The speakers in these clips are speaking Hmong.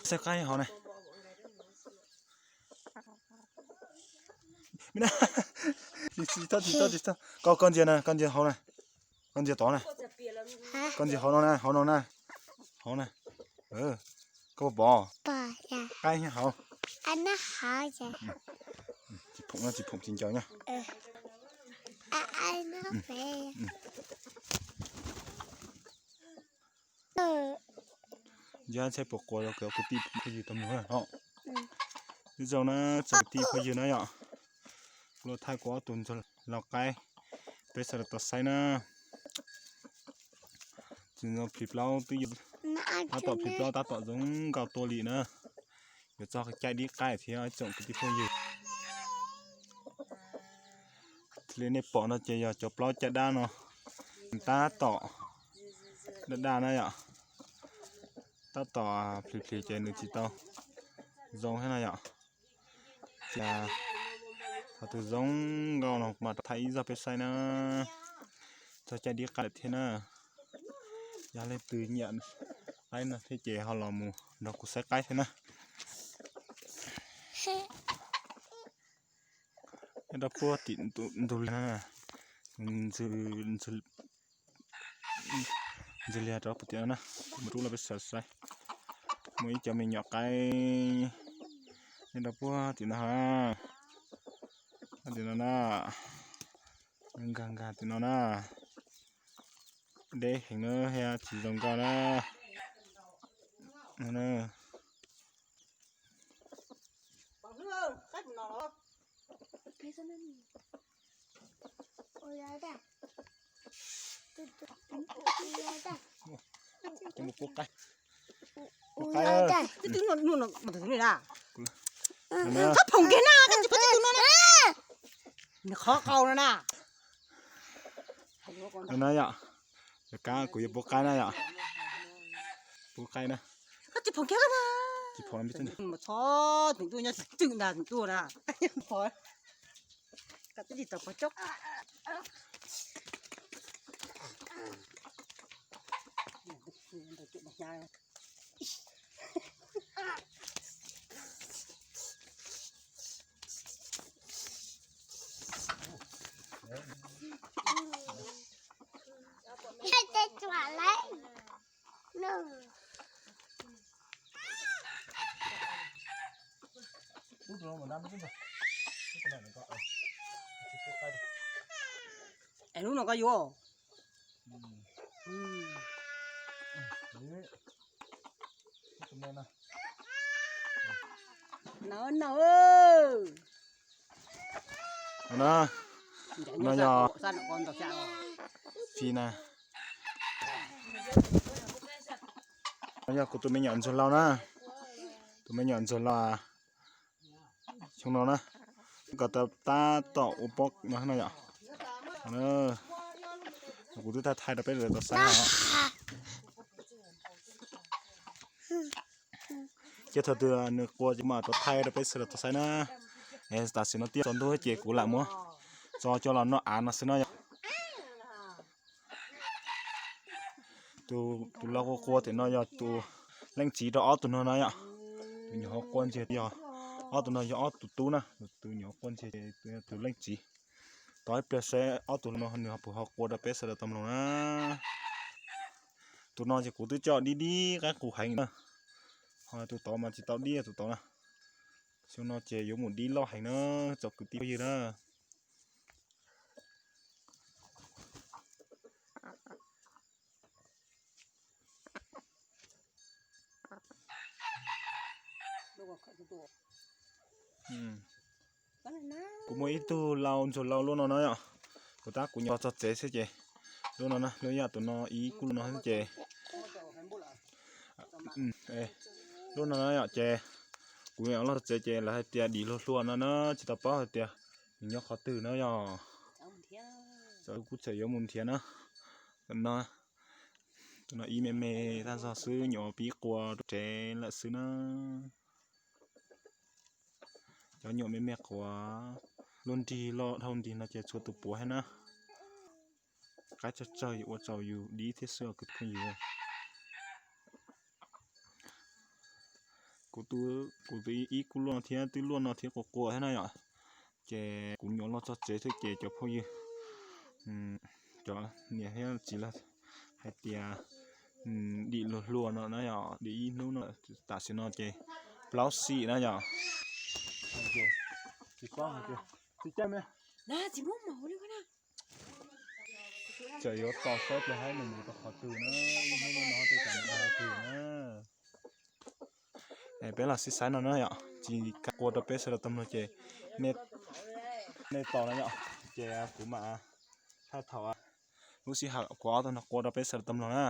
Xaib qaib hauv na. Tsis tau, tsis tau, tsis tau. Koj, koj ntsia na, koj ntsia hauv na. Koj ntsia tod na. Koj ntsia hauv no na, hauv no na. Hauv na. Koj puas pom? Qaib nyob hauv. Tsis phoom no, tsis phoom tsis ncaws nyob. Yog ntshai puas quas los kwv tij phooj ywg tau mloog no. Ib zaug na, txog kwv tij phooj ywg na yom, kuv los thaij kuv ob tug ntsuag laus qaib, peb sawv daws tau saib na. Tsis nco plhis plaub twb yog, tab tom plhis plaub tab tom zoo nkauj tuaj li na. Yuav txog caij dib qaib thiab tsoom kwv tij phooj ywg. Li nej pom no ces yog cov plaub caj dab no, tab tom daj daj na yom. Tab tom plhis plhis ces nws tsis tau zoo thiab no yom. Ces qhov twg zoo nkauj no kuv mam rov thaij ib zaug peb saib na. Txog caij dib qaib lawm thiab na. Yog leej twg nyiam qaib no thiab ces ho los mus nrog kuv saib qaib thiab na. Nyob rau puag tim ntug liag no, ntug liag rau puag tim no na, mus rub los peb sawv saib. Muaj ib co me nyuam qaib nyob rau puag tim no ha. Tim no na, nkag nkag tim no na, deb heev na, tsis zoo nkauj na. Phoom kiag na, koj tsis pub tus no na. Nws qhov qau no na. No na yom, yog kab kuv yuav pub qaib na yom. Pub qaib na. Koj tsis phoom kiag na. Tsis phoom, txhob tseem tuaj nyob tsis tseem ntag, tseem tuaj na. Koj twb tsis tau pov coob. Es lub no koj yuav. No no. No yog fi na. No yog kuv tus me nyuam ntsuag laus na. Tus me nyuam ntsuag laus xyoo no na, kom tab tom ua pob no no yom. Kuv twb thaij thaij rau peb sawv daws tau saib os. Ces thaum twg nws qua ces mam rov thaij rau peb sawv daws tau saib na. Tam sim no twb tsaus ntuj ces kuv lam muab tso coj los noj av no xwb no yom. Tus laus qua qua tim no yog tus leej txiv rau ob tug no no yom. Tus nyuam qhuav qua ntsiag yog ob tug no yog ob tug tub na, tus nyuam qhuav qua ntsiag tus leej txiv. Tos ib pliag saib ob tug no nws ho puas ho qua rau peb sawv daws tau mloog na. Tus no ces kuv twb coj dib dib qaib qus heev na, ho tus tod mas tsis tau dib tus tod na. Xyoo no ces yuav mus dib loj heev na, tsoom kwv tij phooj ywg na. Kuv muaj ib tug lau ntsuag lau lub no no yom. Kuv tab kuv nyuam txog tsev xwb ces lub no na, lub yam tus no ib kuj lub no xwb ces lub no na yom ces kuv nyuam los txog tsev ces lawv hais tias dim hluas hluas no na, tsis tau paub hais tias nws nyob qhov twg na yom. Kuv txawm yuav mus nrhiav na. No, tus no ib me me tag zog xwb, nyuam pib qua rau tsev lawm xwb na. Cov nyuam me me quav luaj nrig loj dhau nrig no ces tshuav tus puav thiab na. qaib tsawg tsawg yuav ua rau yus dib thiab xwb os kwv tij phooj ywg. Kuv tus, kuv tus ib kub luaj no thiab twb luaj no thiab quas quas thiab na yom. Ces kuv nyuam loj txog tsev thiab ces cov phooj ywg, cov niam thiab txiv lawv hais tias dim luag hluas no na yom, dim ib hnub no, tam sim no ces plaub xim na yom. Txawm yuav tos saib plaws haib nws mus rau qhov twg na, ib hnub no tej tsam mus dag twg na. Peb los sib saib no na yom, tsis kam qua rau peb sawv daws tau mloog ces nej tos no yom, ces kuv mam thaij thaum lub sij hawm kuv ob tug no qua rau peb sawv daws tau mloog na.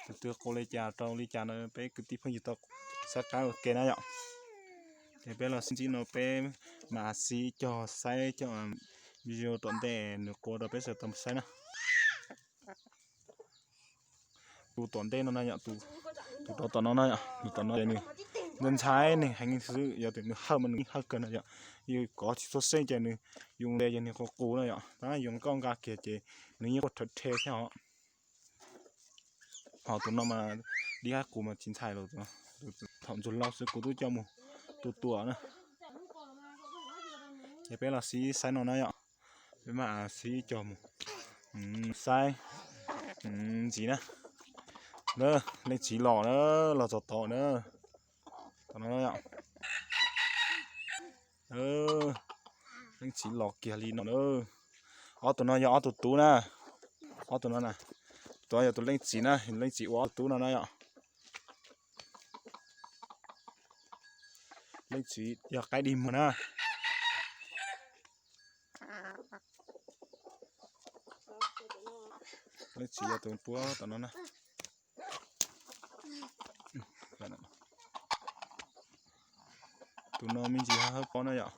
Tus twg qua li cas rau li cas no peb kwv tij phooj ywg tau saib qab ua ke na yom. Ces peb los sib ntsib no peb mam sib cog saib cov video tom ntej nws qua rau peb sawv daws tau saib na. Tus tom ntej no na yom, tus rau tom no na yom, tus tom no ces nws ntshai ntshai neeg heev xwb, yog tias nws hawj mas nws yeej hawj kawg na yom. Yus kov tsis txhua sej ces nws, yus ntes ces nws qus qus na yom, tab yus nkauj nqa kiag ces nws yeej quaj rhawv rhe thiab os. Ho tus no mas dib haib qus mas tsis ntshai los, thaum ntsuag laus xwb kuv twb coj mus tua tua na. Ces peb los sib saib no na yom, peb mam sib cog mus saib ntxiv na. Leej txiv los na, los txog tod na, tom no yom. Leej txiv los kiag li no na. Ob tug no yog ob tug tub na, ob tug no na, tus yog tus leej txiv na, leej txiv ua ob tug tub no na yom. Leej txiv yog qaib dig muag na. Leej txiv yog tus puab tom no na. Tus no me ntsis hawb pob na yom.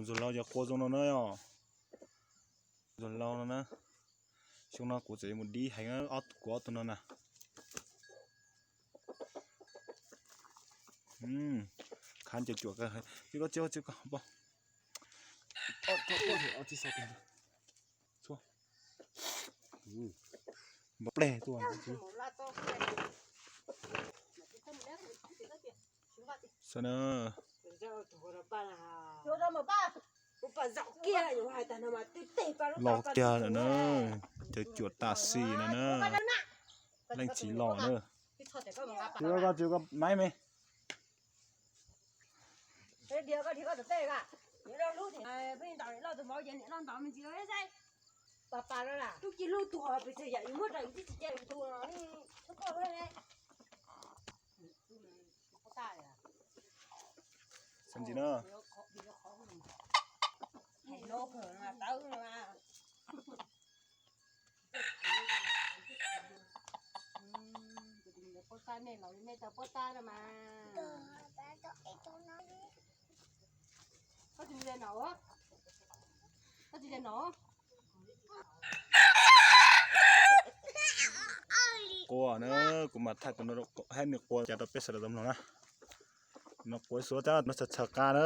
Ntsuag laus yog qua zoo no na yom. Ntsuag laus no na. Xyoo no kuv txawm yuav mus dib heev, kuv ob tug no na. Khav ncaws cuam kawg, tsis koj tsis koj poj. Npau plej tuaj. Saib na. Los kiag lawm na, cov cuam tam sim no na, leej txiv los na. Tsis koj tsis koj maib me. Xav ntxiv na. Qua na, kuv mam thaij tus no, hais nws qua cas rau peb sawv daws tau mloog na. No qua ib suab thiab no txhawv txhawv qa na.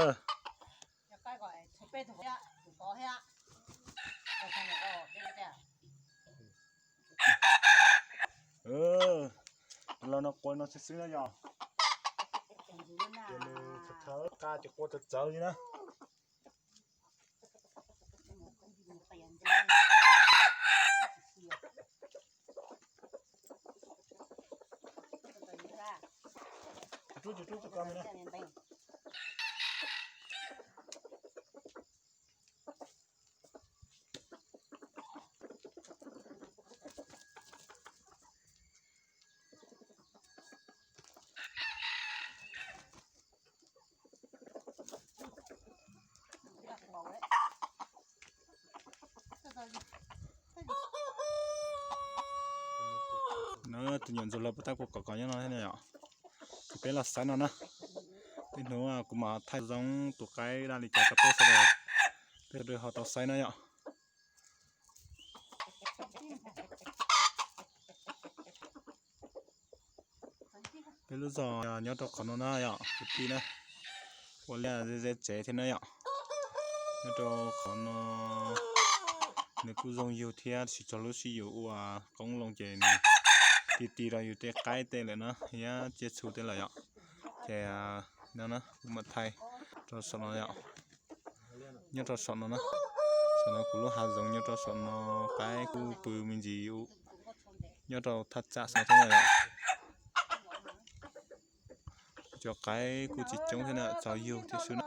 Los no qua no xwb xwb na yog. Ces nws txhawv txhawv qa ces qua txawv txawv li na. Na, tus nyuam ntsuag los puas tab kuv kom kom nyob no thiab na yom. Ces peb los saib no na. Tej hnub kuv mam thaij zoo tus qaib daj li cas rau peb sawv daws, peb sawv daws ho tau saib na yom. Peb lub zos nyob rau qhov no na yom kwv tij na. ua liaj ze ze tsev thiab na yom. Nyob rau qhov no nws kuj zoo yug thiab, tsis txog lub sij hawm ua qoob loo ces nws ti ti rau yus tej qaib tej lawm na, thiab tsiaj txhu tej lawm yom. Ces no na kuv mam thaij rau saum no yom. Nyob rau saum no na, saum no kuv lub hav zoov nyob rau saum no, qaib kuj pw me ntsis nyob rau thaj tsam saum no thiab na yom. Cov qaib kuj tsis coob thiab na, txaus yug thiab xwb na.